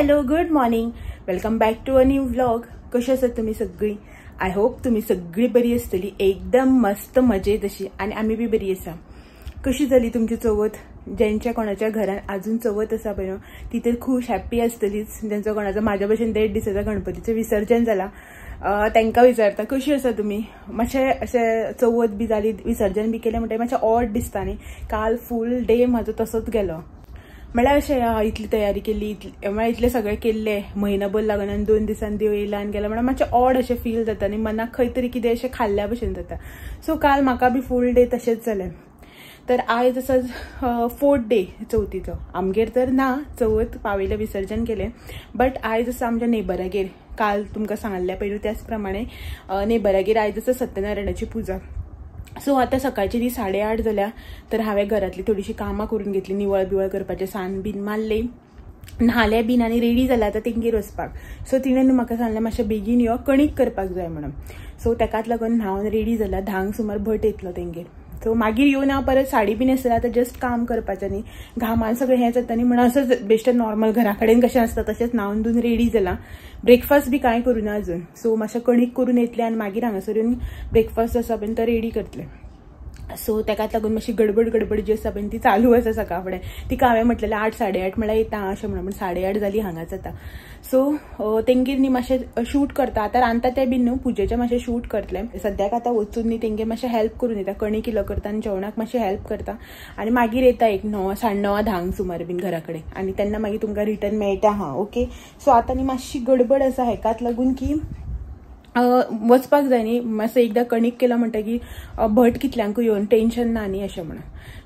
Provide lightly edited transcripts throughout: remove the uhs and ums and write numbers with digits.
Hello good morning, welcome back to a new vlog. कशी आसात तुमी सगळी? I hope तुमी सगळी बरी आसतली, एकदम मस्त मजेत अशी, आनी आमी बी बरी आसा. कशी जाली तुमची चवथ? ज्यांच्या कोणाच्या घरान अजून चवथ आसा पळय न्हू, ती तर खूश हॅप्पी आसतलीच. ज्यांचो कोणाचो म्हाज्या भशेन 1.5 दिसाचो गणपतीचें विसर्जन जाला तांकां विचारता कशी आसा तुमी. मातशें अशें चवथ बी जाली, विसर्जन बी केलें म्हणटकीर मातशें ऑड दिसता न्ही. काल फूल डे म्हाजो तसोच गेलो. म्हळ्यार अशें इतली तयारी केली, म्हळ्यार इतलें सगळें केल्लें, म्हयनोभर लागून आनी 2 दिसान देव येयला आनी गेला, म्हळ्यार मातशें ऑड अशें फील जाता न्ही, मनाक खंय तरी कितें अशें खाल्ल्या भशेन जाता. सो काल म्हाका बी फूल डे तशेंच जालें. तर आयज आसा 4th day चवथीचो. आमगेर तर ना चवथ, पावयलें विसर्जन केलें, बट आयज आसा आमच्या नेबरागेर. काल तुमकां सांगल्लें पयलू त्याच प्रमाणे नेबरागेर आयज आसा सत्यनारायणाची पुजा. सो आतां सकाळची ती 8:30 जाल्या, तर हांवें घरांतली थोडीशी कामां करून घेतली, निवळ बिवळ करपाचें, सान बीन मारलें, न्हालें बीन आनी रेडी जालें आतां तेंगेर वचपाक. सो तिणें म्हाका सांगलें मातशें बेगीन यो, कणीक करपाक जाय म्हणून. सो तेकाच लागून न्हावन रेडी जाला, 10 सुमार भट येतलो तेंगेर. सो मागीर येवन हांव परत साडी बी न्हेसला, आतां जस्ट काम करपाचें न्ही, घामान सगळें हें जाता न्ही, म्हणून असोच बेश्टें नॉर्मल घरा कडेन कशें आसता तशेंच न्हावन धुवन रेडी जालां. ब्रेकफास्ट बी कांय करूं ना अजून. सो मातशें कणीक करून येतलें आनी मागीर हांगासर येवन ब्रेकफास्ट आसा पळय तो रेडी करतलें. सो तेकाच लागून मातशी गडबड गडबड जी आसा पळय ती चालू आसा सकाळ फुडें. तिका हांवें म्हटलेलें 8 साडे 8 म्हळ्यार येता अशें म्हणून, पूण 8:30 जाली हांगाच आतां. सो तेंगेर न्ही मातशें शूट करता, आतां रांदता तें बीन न्हू, पुजेचें मातशें शूट करतलें. सद्याक आतां वचून न्ही तेंगेर मातशें हेल्प करून येता, कणीक किलो करता आनी जेवणाक मातशें हेल्प करता, आनी मागीर येता एक 9 साडे 9 10 सुमार बीन घरा कडेन, आनी तेन्ना मागीर तुमकां रिटर्न मेळटा. हां ओके. सो आतां न्ही मातशी गडबड आसा हेकाच लागून की वचपाक जाय न्ही, मातसो एकदां कणीक केलो म्हणटकीर भट कितल्यांकूय येवन टेन्शन ना न्ही अशें म्हणून.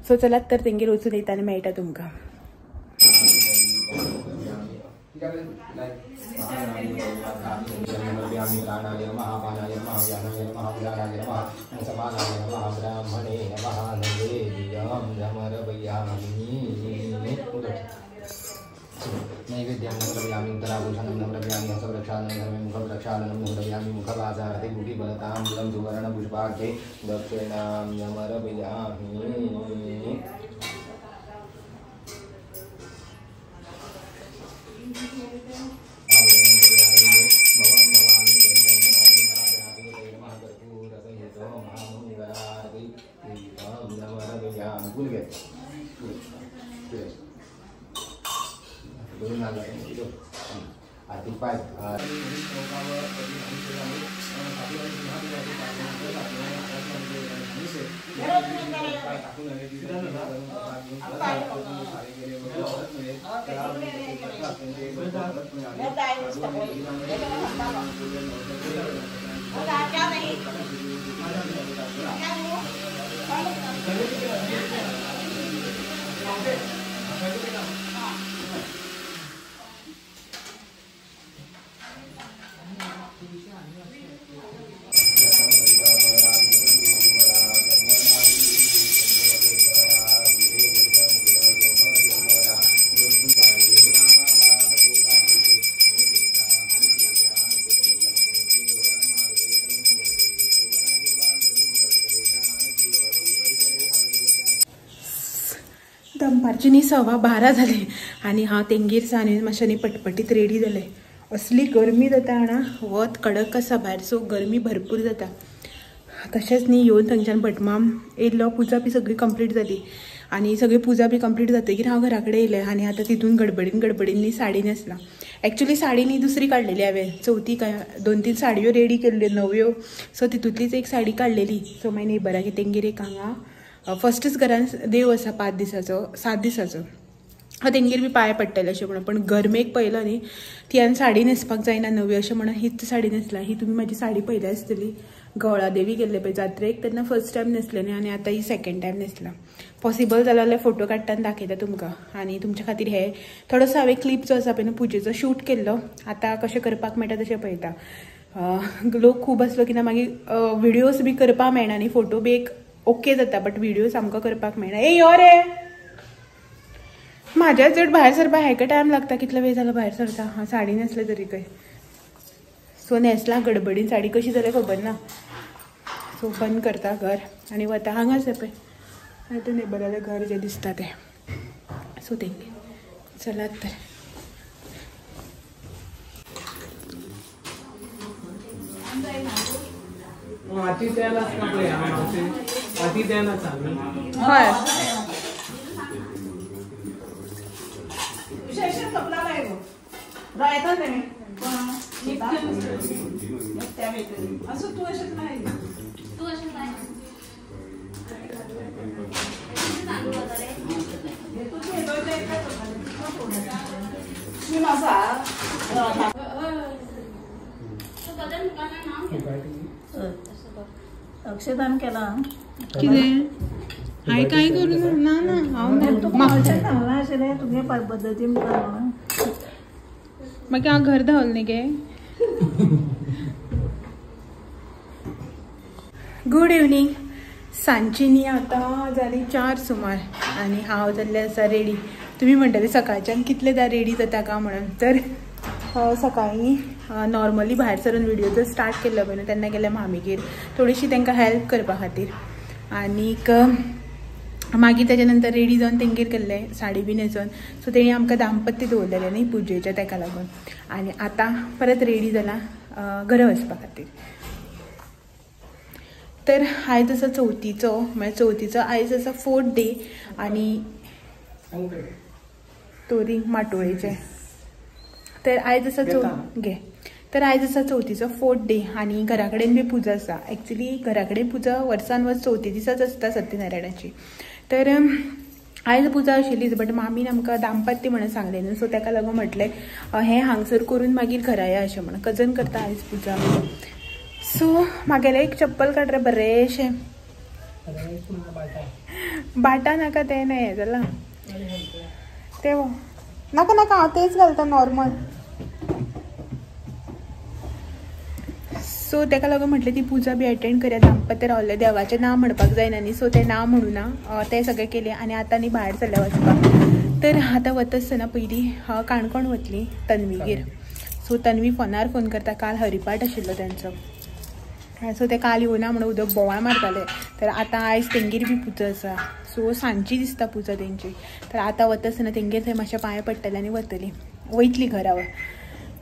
सो चलात तर तेंगेर वचून येता आनी मेळटा तुमकां. नैवेद्यं समर्पयामि, उत्तराभूषणं समर्पयामि, हस्तप्रक्षालनं धर्मे मुखप्रक्षालनं समर्पयामि, मुखवासार्थे गुटिफलताम्बूलं सुवर्णपुष्पार्थे दक्षिणां समर्पयामि. दनपारची न्ही 12:15 जाली आनी हांव तेंगेर सान येवन मातशें न्ही पटपटीत रेडी जालें. असली गरमी जाता जाणा, वत कडक आसा भायर, सो गरमी भरपूर जाता. तशेंच न्ही येवन थंयच्यान भटमाम येयल्लो, पुजा बी सगळी कंप्लीट जाली आनी सगळी पुजा बी कंप्लीट जातकीर हांव घरा कडेन येयलें. आनी आतां तितून गडबडीन गडबडीन न्ही साडी न्हेसला. एक्चुली साडी न्ही दुसरी काडलेली हांवें, चवथी काय 2-3 साडयो रेडी केल्ल्यो नव्यो, सो तितूंतलीच एक साडी काडलेली. सो मागीर नेबरागेर तेंगेर एक हांगा फस्टच घरान देव आसा 5 दिसाचो 7 दिसाचो, हांव तेंगेर बी पांय पडटलें अशें म्हणून. पण गरमेक पळयलो न्ही ती आनी साडी न्हेसपाक जायना नवी अशें म्हणून हीच साडी न्हेसला. ही तुमी म्हाजी साडी पळयल्या आसतली, गवळादेवी गेल्ले पळय जात्रेक तेन्ना फर्स्ट टायम न्हेसलें न्ही, आनी आतां ही सेकेंड टायम न्हेसला. पॉसिबल जालें जाल्यार फोटो काडटा आनी दाखयता तुमकां. आनी तुमच्या खातीर हे थोडोसो हांवें क्लिप जो आसा पळय न्हू पुजेचो शूट केल्लो, आतां कशें करपाक मेळटा तशें पळयता. लोक खूब आसलो की ना मागीर विडियोज बी करपाक मेळना न्ही, फोटो बी एक ओके जाता बट विडियो सामको करपाक मेळना. ए यो रे म्हाज्या चड भायर सरपाक हेका टायम लागता. कितलो वेळ जालो भायर सरता. हां साडी न्हेसले तरी काय. सो न्हेसला गडबडीन, साडी कशी जाल्या खबर ना. सो बंद करता घर आनी वता. हांगा आसा पळय आतां नेबरालें घर जें दिसता तें. सो तेंगे चलात तर. हय अक्षदान केला कितें हांवें कांय करूं ना ना हांव सांगलां आशिल्लें तुगे पद्दतीन कर म्हणून. मागीर हांव घर धांवलें न्ही गे. Good evening. सांजची न्ही आतां जाली 4 सुमार आनी हांव जाल्लें आसा रेडी. तुमी म्हणटले सकाळच्यान कितले रेडी जाता काय म्हणून, तर सकाळीं नॉर्मली भायर सरून व्हिडिओ जर स्टार्ट केल्लो पळय न्हू तेन्ना गेले मामीगेर थोडीशी तांकां हेल्प करपा खातीर, आनीक मागीर तेच्या नंतर रेडी जावन तेंगेर गेल्ले साडी बी न्हेसोन. सो तेणी आमकां दाम्पत्य दवरलेलें न्ही पुजेच्या, तेका लागून. आनी आतां परत रेडी जाला घरा वचपा खातीर. तर आयज आसा चवथीचो, म्हळ्यार चवथीचो आयज आसा 4th day आनी तोरी माटोळेचें. तर आयज आसा घे तर आयज आसा चवथीचो 4th day आनी घरा कडेन बी पुजा आसा. एक्चुली घरा कडेन पुजा वर्सान वर्स चवथी दिसाच आसता सत्यनारायणाची. तर आयज पुजा आशिल्लीच, बट मामीन आमकां दाम्पत्य म्हणून सांगलें न्हू, सो ताका लागून म्हटलें हें हांगसर करून मागीर घरा या अशें म्हणून. कजन करता आयज पुजा. सो म्हागेलें एक चप्पल काड रे बरेंशें. बाटा नाका तें न्हय हें जालां तें नाका नाका हांव तेंच घालता नॉर्मल. सो ताका लागून म्हटलें ती पुजा बी अटेंड करया. दाम्पत्य रावलें देवाचें नांव म्हणपाक जायना न्ही, सो तें नांव म्हणूना तें सगळें केलें आनी आतां न्ही भायर सरलें वचपाक. तर आतां वता आसतना पयलीं काणकोण वतली तन्वीगेर. सो तन्वी फोनार फोन करता, काल हरिपाठ आशिल्लो तेंचो, सो ते काल येवना म्हणून उदक बोवाळ मारताले. तर आतां आयज तेंगेर बी पुजा आसा, सो सांजची दिसता पुजा तेंची. तर आतां वता आसतना तेंगेर थंय मातशें पांय पडटलें आनी वयतली घरा.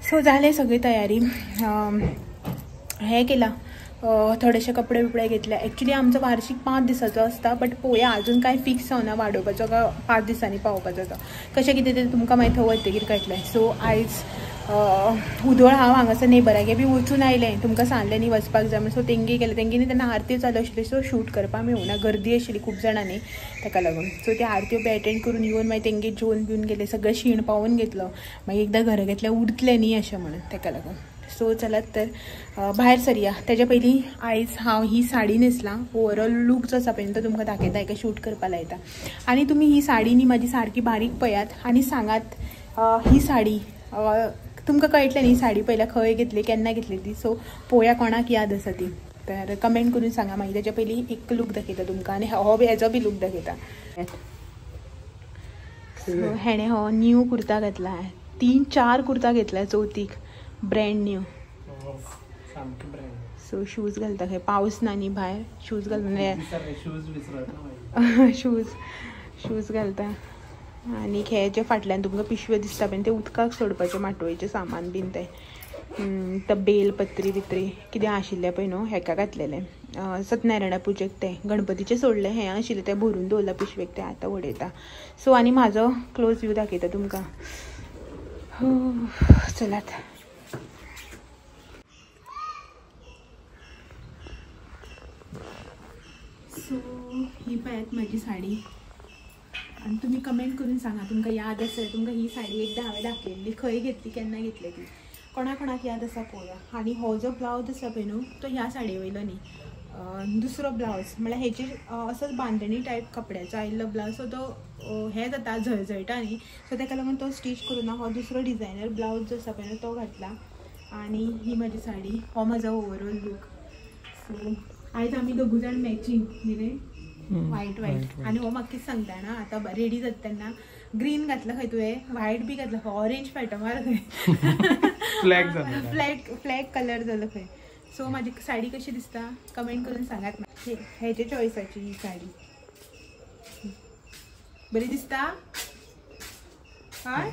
सो जालें सगळी तयारी हें केलां, थोडेशे कपडे बिपडे घेतले. एक्चुली आमचो वार्षिक 5 दिसाचो आसता, बट पळोवया अजून कांय फिक्स जावना वाडोवपाचो काय 5 दिसांनी पावोवपाचो तो कशें कितें तें तुमकां मागीर थंय वतगीर कळटलें. सो आयज उदोळ हांव हांगासर नेबरागे बी वचून आयलें, तुमकां सांगलें न्ही वचपाक जाय म्हणून. सो तेंगे गेलें, तेंगे न्ही तेन्ना आरत्यो चालू आशिल्ल्यो, सो शूट करपाक मेळुना, गर्दी आशिल्ली खूब जाणांनी ताका लागून. सो ते आरत्यो बी एटेंड करून येवन मागीर तेंगे जेवन बिवन गेले, सगळें शीण पावोवन घेतलो, मागीर एकदां घरा घेतल्यार उरतलें न्ही अशें म्हणून ताका लागून. सो चलात तर भायर सरया. तेज्या पयलीं आयज हांव ही साडी न्हेसलां, ओवरऑल लूक जो आसा पळय तो तुमकां दाखयता, एका शूट करपा लायता. आनी तुमी ही साडी न्ही म्हाजी सारकी बारीक पळयात आनी सांगात ही साडी तुमकां कळटलें न्ही साडी पयल्या खंय घेतली केन्ना घेतली ती. सो पळोवया कोणाक याद आसा ती, तर कमेंट करून सांगा. मागीर तेच्या पयलीं एक लूक दाखयता तुमकां आनी हो बी हेजो बी लूक दाखयता. सो हेणें हो न्यू कुर्ता घातला, 3-4 कुर्ता घेतला चवथीक ब्रँड न्यू. सो शूज घालता खंय पावस ना न्ही भायर, शूज घालून शूज घालता. आनी हे जे फाटल्यान तुमकां पिशव्यो दिसता पळय ते उदकाक सोडपाचें माटोळेचें सामान बीन तें, बेलपत्री बित्री कितें आशिल्लें पळय न्हू हेका घातलेलें सत्यनारायणा पुजेक, तें गणपतीचें सोडलें हें आशिल्लें तें भरून दवरलां पिशवेक, तें आतां उडयता. सो आनी म्हाजो क्लोज व्यू दाखयता तुमकां. चलात. सो ही पळयात म्हाजी साडी आनी तुमी कमेंट करून सांगा तुमकां याद आसा तुमकां ही साडी एकदां हांवें दाखयल्ली, खंय घेतली केन्ना घेतली ती, कोणा कोणाक याद आसा पळोवया. आनी हो जो ब्लावज आसा पळय न्हू तो ह्या साडये वयलो न्ही, दुसरो ब्लावज म्हळ्यार हेचेर असोच बांदणी टायप कपड्याचो आयिल्लो ब्लावज. सो तो हें जाता झळझळटा न्ही, सो ताका लागून तो स्टीच करूं ना, हो दुसरो डिजायनर ब्लावज जो आसा पळय न्हू तो घातला. आनी ही म्हाजी साडी, हो म्हाजो ओवरऑल लूक. सो आयज आमी दोगूय जाण मॅचींग न्ही रे, व्हायट व्हायट. आनी हो म्हाका कितें सांगता ना, आतां रेडी जाता तेन्ना ग्रीन घातला खंय तुवें, व्हायट बी घातला खंय, ऑरेंज फायटो मार खंय, फ्लॅग फ्लॅग कलर जालो खंय. सो म्हाजी साडी कशी दिसता कमेंट करून सांगात. हेजे चॉयसाची ही साडी बरी दिसता हय.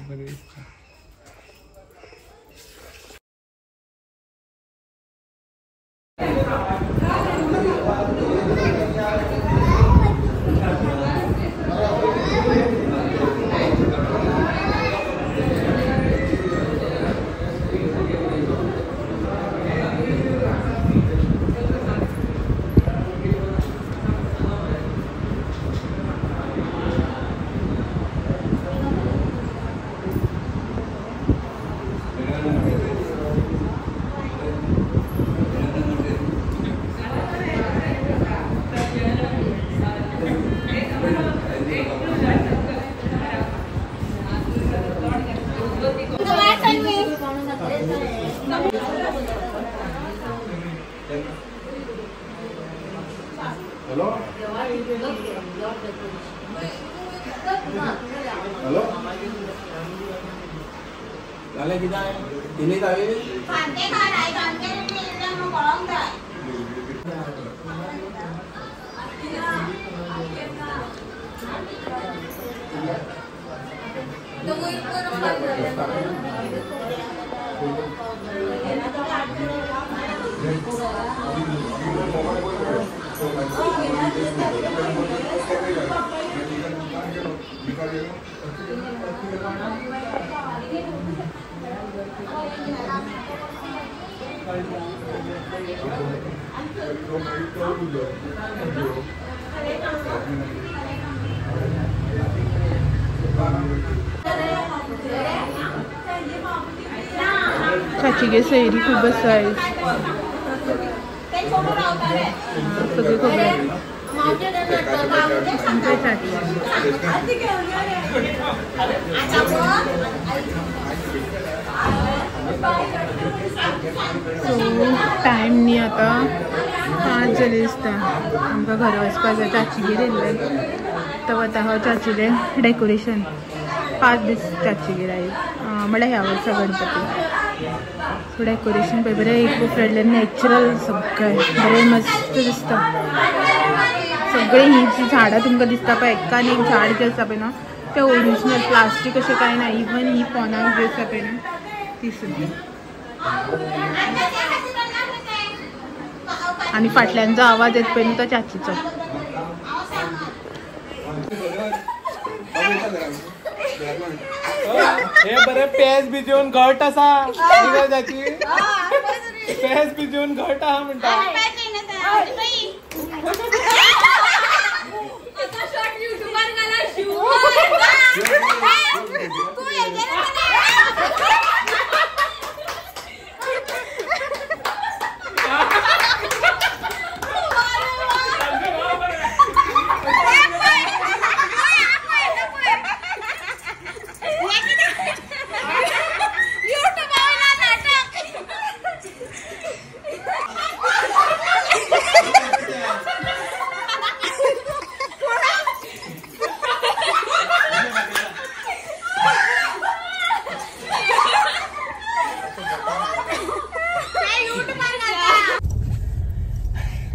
चाचीगे सैरी खूब आसा आयज सगळी खबर सो टायम न्ही आतां 5 जाली दिसता. आमकां घरा वचपाक जाय. चाचीगेर येयल्ले तो वता हो चाचीलें डेकोरेशन 5 दीस चाचीगेर आयज म्हळ्यार ह्या वर्सा गणपती. सो डेकोरेशन पळय बरें इको फ्रेंडली नॅचरल सगळें बरें मस्त दिसता. सगळीं ही जी झाडां तुमकां दिसता पळय एकान एक झाड जें आसा पळय न्हू तें ओरिजिनल प्लास्टीक अशें कांय ना. इवन ही पोनाक जी आसा पळय न्हू ती सुद्दां. आनी फाटल्यान जो आवाज येता पळय न्हू तो चाचीचो. हे बरे पेज बी जेवन घट आसा चाची, पेज बी जेवन घट आहा म्हणटा.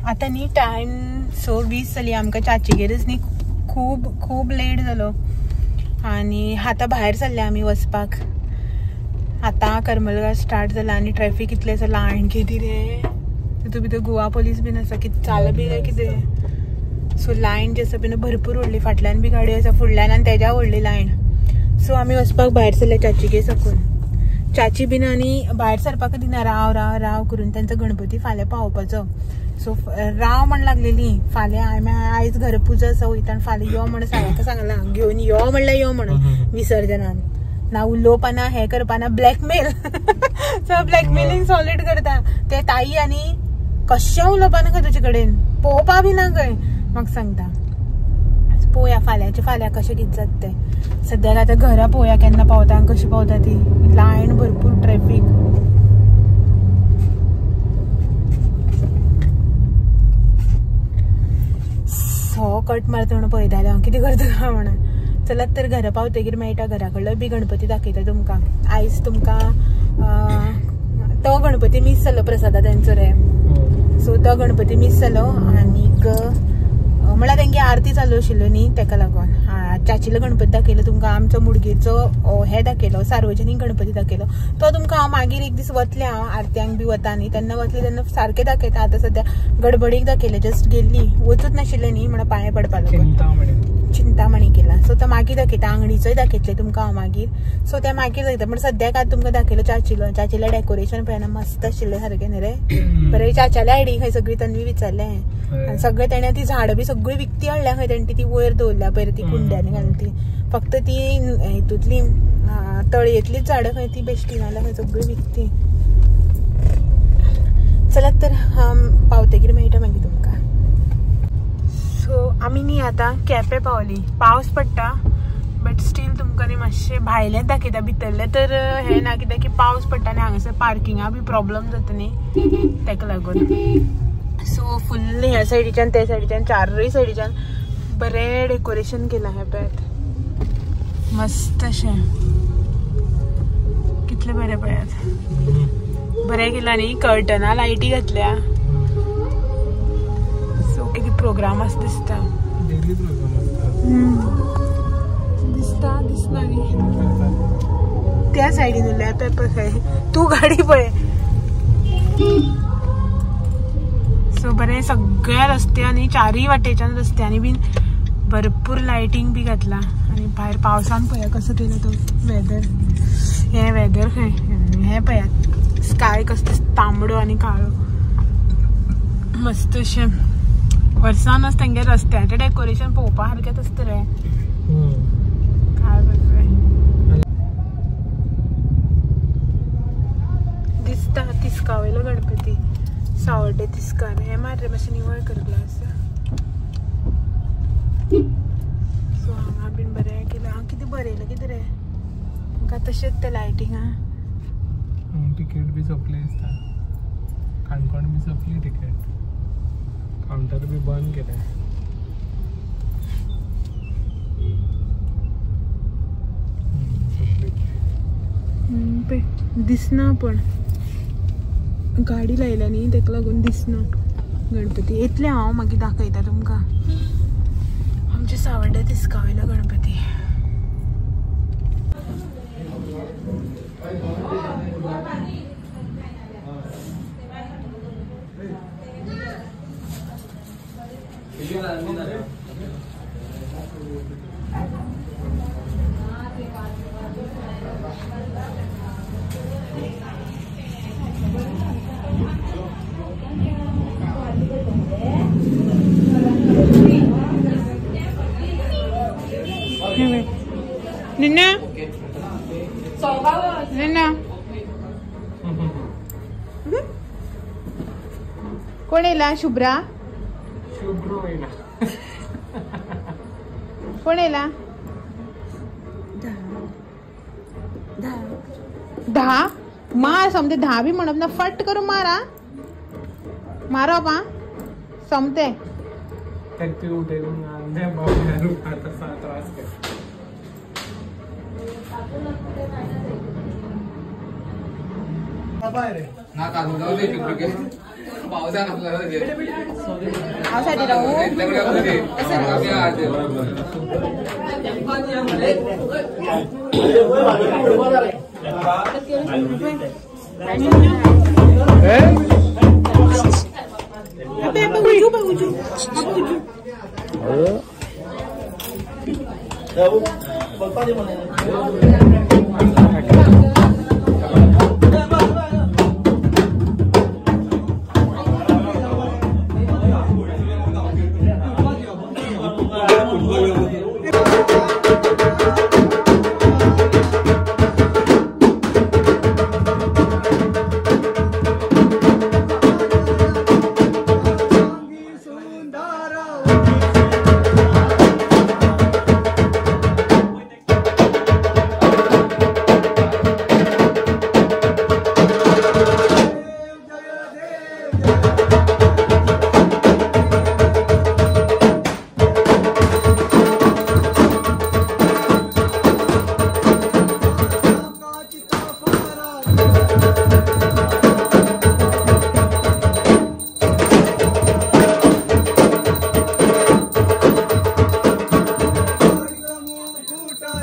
आतां न्ही टायम 6:20 जाली. आमकां चाचीगेरच न्ही खूब खूब लेट जालो आनी आतां भायर सरले आमी वचपाक. आतां करमलगांव स्टार्ट जाला आनी ट्रॅफिक इतलें आसा लायन कितें रे तितून भितर गोवा पोलीस बीन आसा कितें चाल बी काय कितें. सो लायन जी आसा पळय न्हू भरपूर व्हडली, फाटल्यान बी गाडी आसा फुडल्यान आनी तेज्या व्हडली लायन. सो आमी वचपाक भायर सरले चाचीगेर साकून. चाची बीन आनी भायर सरपाक दिना, राव राव राव करून. तेंचो गणपती फाल्यां पावोवपाचो. सो राव म्हण लागलेली फाल्यां हांवें आयज घर पुजा आसा वयता आनी फाल्यां यो म्हण सायबाक सांगलां घेवन यो म्हणल्यार यो म्हणून विसर्जनान ना उलोवपा ना हें करपा ना ब्लॅकमेल. सो ब्लॅकमेलिंग सॉलीड करता ते ताई आनी कशें उलोवपा ना खंय तुजे कडेन पळोवपा बी ना खंय म्हाका सांगता. पळोवया फाल्यांचे फाल्यां कशें कितें जाता तें. सद्याक आतां घरा पळोवया केन्ना पावता आनी कशी पावता ती. लायन भरपूर ट्रॅफीक. सो कट मारता म्हणून पळयतालें हांव कितें करता काय म्हणून. चलात तर घरा पावतकीर मेळटा. घरा कडलो बी गणपती दाखयता तुमकां. आयज तुमकां तो गणपती मीस जालो प्रसादा तेंचो रे. सो तो गणपती मीस जालो आनीक म्हळ्यार तेंगे आरती चालू आशिल्ल्यो न्ही तेका लागून चाचीलो गणपती दाखयलो तुमकां. आमचो मुडगेचो हे दाखयलो सार्वजनीक गणपती दाखयलो तो तुमकां हांव मागीर एक दीस वतलें. हांव आरत्यांक बी वता न्ही तेन्ना वतलें तेन्ना सारकें दाखयता. आतां सद्या गडबडीक दाखयलें जस्ट गेल्ली वचूच नाशिल्लें न्ही म्हणून पांय पडपा लागून चिंतामणी केला. सो तो मागीर दाखयता. आंगडीचोय दाखयतलें तुमकां हांव मागीर. सो तें मागीर दाखयता. पूण सद्याक आतां तुमकां दाखयलो चाचीलो. चाचीलें डेकोरेशन पळयना मस्त आशिल्लें सारकें न्ही रे. बरें चाच्याले आयडी खंय सगळी तन्वी विचारलें आनी सगळें तेणें ती झाडां बी सगळी विकती हाडल्या खंय तेणें ती वयर दवरल्या पळय ती कुंड्यांनी घालून ती फक्त ती हितूंतली तळयेंतलीच झाडां खंय ती बेश्टी नाल्यार खंय सगळी विकती. चलात तर पावतकीर मेळटा मागीर तुमकां. सो आमी न्ही आतां केपें पावली. पावस पडटा बट स्टील तुमकां न्ही मातशें भायलेंच दाखयता भितरलें तर हें ना कित्याक की पावस पडटा आनी हांगासर पार्किंगा बी प्रॉब्लम जाता न्ही तेका लागून. सो फुल्ल ह्या सायडीच्यान त्या सायडीच्यान चारूय सायडीच्यान बरें डेकोरेशन केलां हें पळयात मस्त अशें. कितले बरे पळयात बरें केला न्ही कर्टना लायटी घातल्या सो कितें प्रोग्राम आसा दिसता डेली प्रोग्राम आसता दिसता दिसना न्ही त्या सायडीन उरल्या पेपर खंय तूं गाडी पळय सो बरें सगळ्या रस्त्यांनी चारय वाटेच्यान रस्त्यांनी बीन भरपूर लायटींग बी घातला आनी भायर पावसान पळया कसो केलो तो वेदर हें वेदर खंय हें पळयात स्काय कसो तांबडो आनी काळो मस्त अशें वर्सानच तेंगे रस्त्याचें डेकोरेशन पळोवपा सारकेंच आसता रे काय बरें दिसता तिस्का वयलो गणपती सावर्डे तिस्कार हें मार रे मातशें निवळ कर ग्लास सो हांगा बीन बरें केलां हांव कितें बरयलां कितें रे तुमकां तशेंच तें लायटींग आहा टिकेट बी सोंपली दिसता काणकोण बी सोंपली टिकेट कावंटर बी बंद केलें पळय दिसना पण गाडी लायल्या न्ही तेका लागून दिसना गणपती येतले हांव मागीर दाखयता तुमकां आमच्या सावर्डे तिस्का वयलो गणपती निन्ना निन्ना कोण येयला शुभ्रा शुभ्रू येयला कोण येयला धा मार सोमते धा बी म्हणप ना फट करून मार आ मारप आ सोमते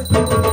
Thank you.